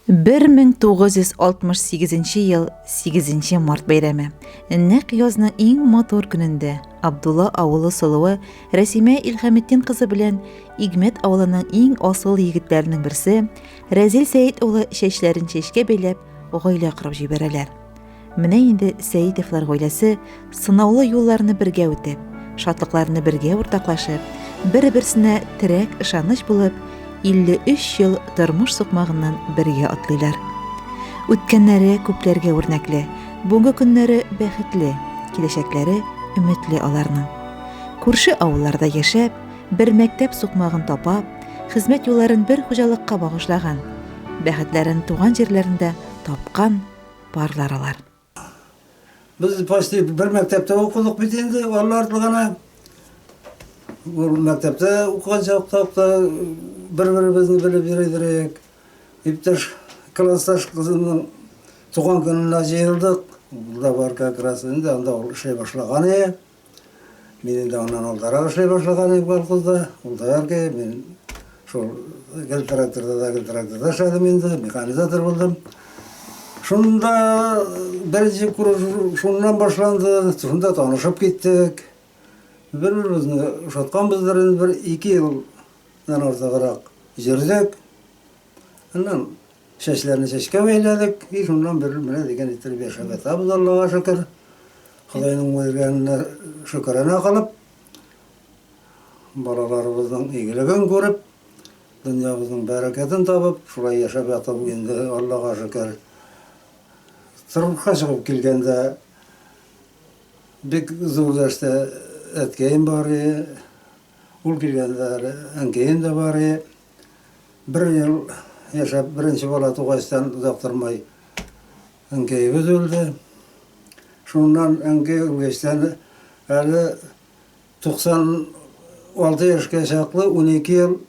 1968 ел 8 март бәйрәме. Нәкъ язның иң матур көнендә Абдулла авылы сылуы Рәсимә Илхаметдин кызы белән Игмәт авылының иң асыл егетләренең берсе Рәзил Сәет улы чәчләрен чәчкә бәйләп гаилә корып җибәрәләр. Менә инде Сәитовлар гаиләсе сынаулы юлларны бергә үтеп, шатлыкларны бергә уртаклашып, бер-берсенә терәк, ышаныч булып, 53 ел тормыш сукмагыннан бергә атлыйлар. Үткәннәре күпләргә үрнәкле, бүгенге көннәре бәхетле, киләчәкләре өметле аларның. Күрше авылларда яшәп, бер мәктәп сукмагын тапап, хезмәт юлларын бер хуҗалыкка багышлаган, бәхетләрен туган җирләрендә тапкан парлар алар. Без почти бер мәктәптә укыдык бит инде, алла артлы гына. Ул мәктәптә укыган чакта ук та бер-беребезне белеп йөри идек. Иптәш классташ кызымның туган көненә җыелдык. Ул да бар как раз инде, анда ул эшли башлаган иде. Мин инде аннан алдарак эшли башлаган идем колхозда. Ул доярка, мин шул гел тракторда да гел тракторда эшләдем инде, механизатор булдым. Шунда беренче күрү шуннан башланды, шунда танышып киттек. Бер-беребезне ошатканбыздыр инде бер ике елдан артыграк йөрдек. Аннан чәчләрне чәчкә бәйләдек, и шуннан бирле менә дигән иттереп яшәп ятабыз, Аллага шөкер. Ходайның биргәненә шөкерана кылып, балаларыбызның игелеген күреп, дөньябызның бәрәкәтен табып, шулай яшәп ятып инде, Аллага шөкер. Тормышка чыгып килгәндә бик зур яшьтә әткәем бар иде. Ул килгәндә әле әнкәем дә бар иде. Бер ел яшәп, беренче бала тугачтан озак тормай әнкәебез үлде. Шуннан әнкәй үлгәчтән әле 96 яшькә чаклы 12 ел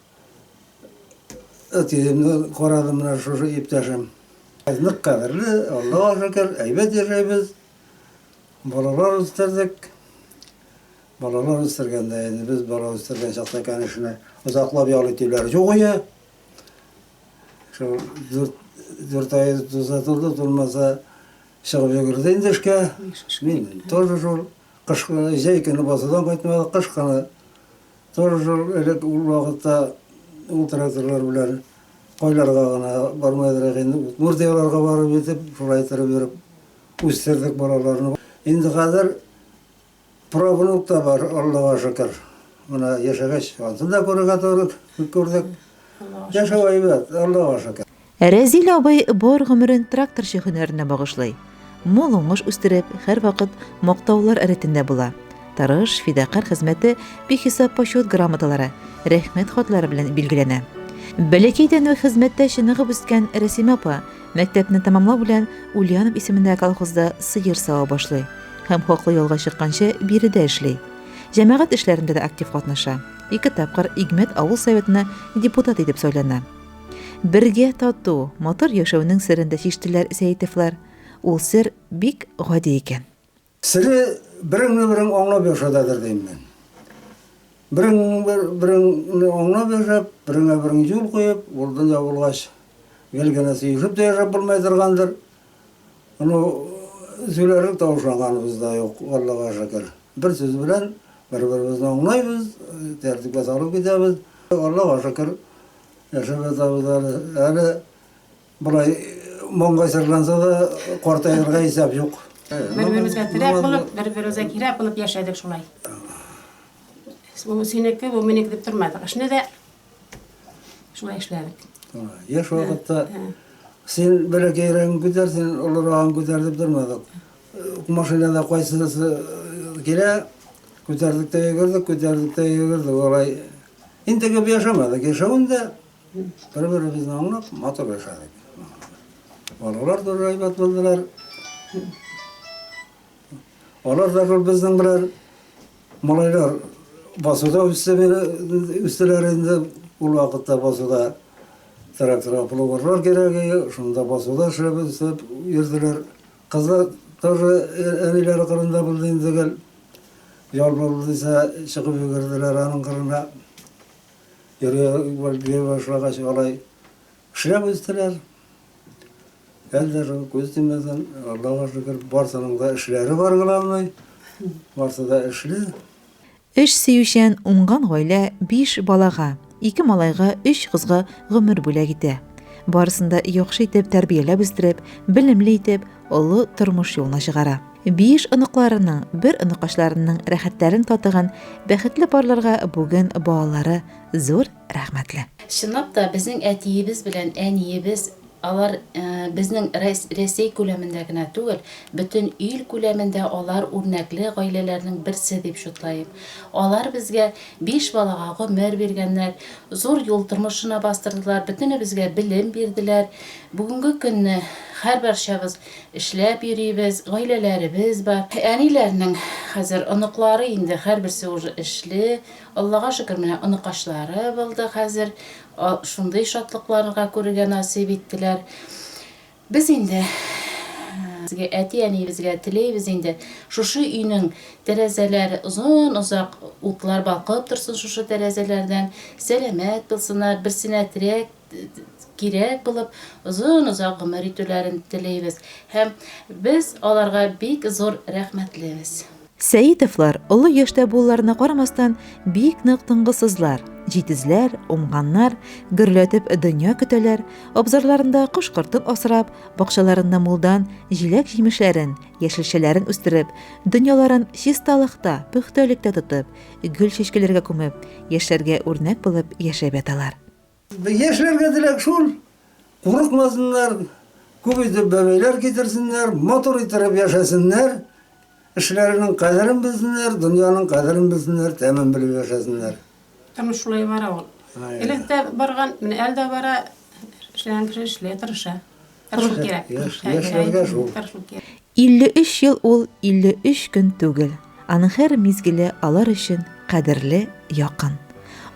әтиемне карады менә шушы иптәшем. Нык кадерле, Аллага шөкер, әйбәт яшәйбез. Балалар үстердек. Балалар үстергәндә инде без бала үстергән чакта, конечно, озаклап ял итүләр юк иде. Шул дүрт ай тулса тулды, тулмаса чыгып йөгерде инде эшкә. Мин тоже шул кыш көне, җәй көне басудан кайтмадык, кыш көне тоже шул элек ул вакытта ул тракторлар белән кайларга гына бармадырак инде, Удмуртияләргә барып җитеп, шулай иттереп йөреп үстердек балаларны. Инде хәзер Правнук та бар, Аллага шөкер. Менә яшәгәч, ансын да күрергә туры күрдек. Яшәү әйбәт, Аллага шөкер. Рәзил абый бар гомерен тракторчы һөнәренә багышлый. Мул уңыш үстереп, һәрвакыт мактаулар рәтендә була. Тырыш, фидакарь хезмәте бихисап Почет грамоталары, Рәхмәт хатлары белән билгеләнә. Бәләкәйдән үк хезмәттә чыныгып үскән Рәсимә апа мәктәпне тәмамлау белән Ульянов исемендәге колхозда сыер сава башлый. Һәм хаклы ялга чыкканчы биредә эшли. Җәмәгать эшләрендә дә актив катнаша. Ике тапкыр Игмәт авыл советына депутат итеп сайлана. Бергә тату, матур яшәүнең серен дә чиштеләр Сәетовлар. Ул сер бик гади икән. Сере береңне-берең аңлап яшәүдәдер дим мин. Берең-береңне аңлап яшәп, береңә-берең юл куеп, ул дөнья булгач, гел генә сөешеп тә яшәп булмый торгандыр. Ну, сөйләрлек тавышланганыбыз да юк, Аллага шөкер. Бер сүз белән бер-беребезне аңлайбыз, тәртипкә салып китәбез. Аллага шөкер, яшәп ятабыз әле. Әле болай маңгайсырланса да, картаерга исәп юк. Бер-беребезгә терәк булып, бер-беребезгә кирәк булып яшәдек шулай. Бу синеке, бу минеке дип тормадык. Эшне дә Шулай эшләдек. Яшь вакытта син бәләкәйрәген күтәр, син олырагын күтәр дип тормадык. Машинада кайсысы килә, күтәрдек тә йөгердек, күтәрдек тә йөгердек. Алай интегеп яшәмәдек. Яшәвен дә бер-беребезне аңлап, матур яшәдек. Балалар да әйбәт булдылар. Алар да шул безнең белән малайлар басуда үсте, үстеләр инде. Ул вакытта басуда тракторга плугарлар кирәк иде, шунда басуда эшләп үсеп йөрделәр. Кызлар тоже әниләре кырында булды инде гел. Ял булды дисә, чыгып йөгерделәр аның кырына. Йөри башлагач, алай эшләп үстеләр. Әле дә шул күз тимәсен, Аллага шөкер, барсының да эшләре бар главный. Барсы да эшли. Эш сөючән, уңган гаилә биш балага, ике малайга, өч кызга гомер бүләк итә. Барысын да яхшы итеп тәрбияләп үстереп, белемле итеп, олы тормыш юлына чыгара. Биш оныкларының, бер оныкачларының рәхәтләрен татыган бәхетле парларга бүген балалары зур рәхмәтле. Чынлап та, безнең әтиебез белән әниебез Алар безнең Рәсәй күләмендә генә түгел, бөтен ил күләмендә алар үрнәкле гаиләләрнең берсе дип шутлаем. Алар безгә биш балага гомер биргәннәр, зур юл тормышына бастырдылар, бөтенебезгә белем бирделәр. Бүгенге көнне һәрбарчабыз эшләп йөрибез, гаиләләребез бар. Әниләрнең хәзер оныклары инде һәрберсе уже эшли. Аллага шөкер, менә оныкачлары булды хәзер. Шундый шатлыкларга күрергә насыйп иттеләр. Без инде сезгә, әти-әниебезгә теләйбез инде, шушы өйнең тәрәзәләре озын-озак утлар балкып торсын шушы тәрәзәләрдән, сәламәт булсыннар, берсенә терәк кирәк булып, озын-озак гомер итүләрен теләйбез. Һәм без аларга бик зур рәхмәтлебез. Сәетовлар, олы яшьтә булуларына карамастан, бик нык тынгысызлар, җитезләр, уңганнар, гөрләтеп дөнья көтәләр, абзарларында кош-кортын асрап, бакчаларында мулдан җиләк-җимешләрен, яшелчәләрен үстереп, дөньяларын чисталыкта, пөхтәлектә тотып, гөл-чәчкәләргә күмеп, яшьләргә үрнәк булып яшәп яталар. Яшьләргә теләк шул, курыкмасыннар, күп итеп бәбәйләр китерсеннәр, матур иттереп яшәсеннәр, эшләренең кадерен белсеннәр, дөньяның кадерен белсеннәр, тәмен белеп яшәсеннәр. Тормыш шулай бара ул. Элек тә барган, менә әле дә бара. Эшләгән кеше эшли, тырыша. Тырышу кирәк. Яшьләргә шул. Тырышу кирәк. 53 ел ул 53 көн түгел. Аның һәр мизгеле алар өчен кадерле, якын.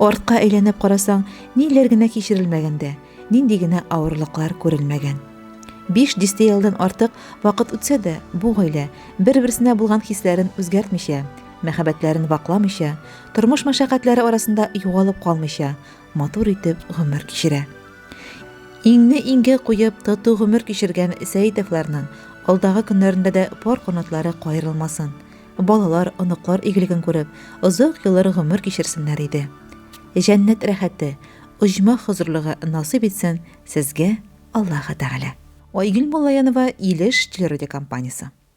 Артка әйләнеп карасаң, ниләр генә кичерелмәгән дә, нинди генә авырлыклар күрелмәгән. Биш дистә елдан артык вакыт үтсә дә, бу гаилә, бер-берсенә булган хисләрен үзгәртмичә, мәхәббәтләрен вакламыйча, тормыш мәшәкатьләре арасында югалып калмыйча, матур итеп гомер кичерә. Иңне иңгә куеп, тату гомер кичергән Сәетовларның алдагы көннәрендә дә пар канатлары каерылмасын, балалар, оныклар игелеген күреп, озак еллар гомер кичерсеннәр иде. Җәннәт рәхәте, оҗмах хозурлыгы насыйп итсен сезгә Аллаһы Тәгалә. Айгөл Муллаянова, Илеш телерадиокомпаниясе.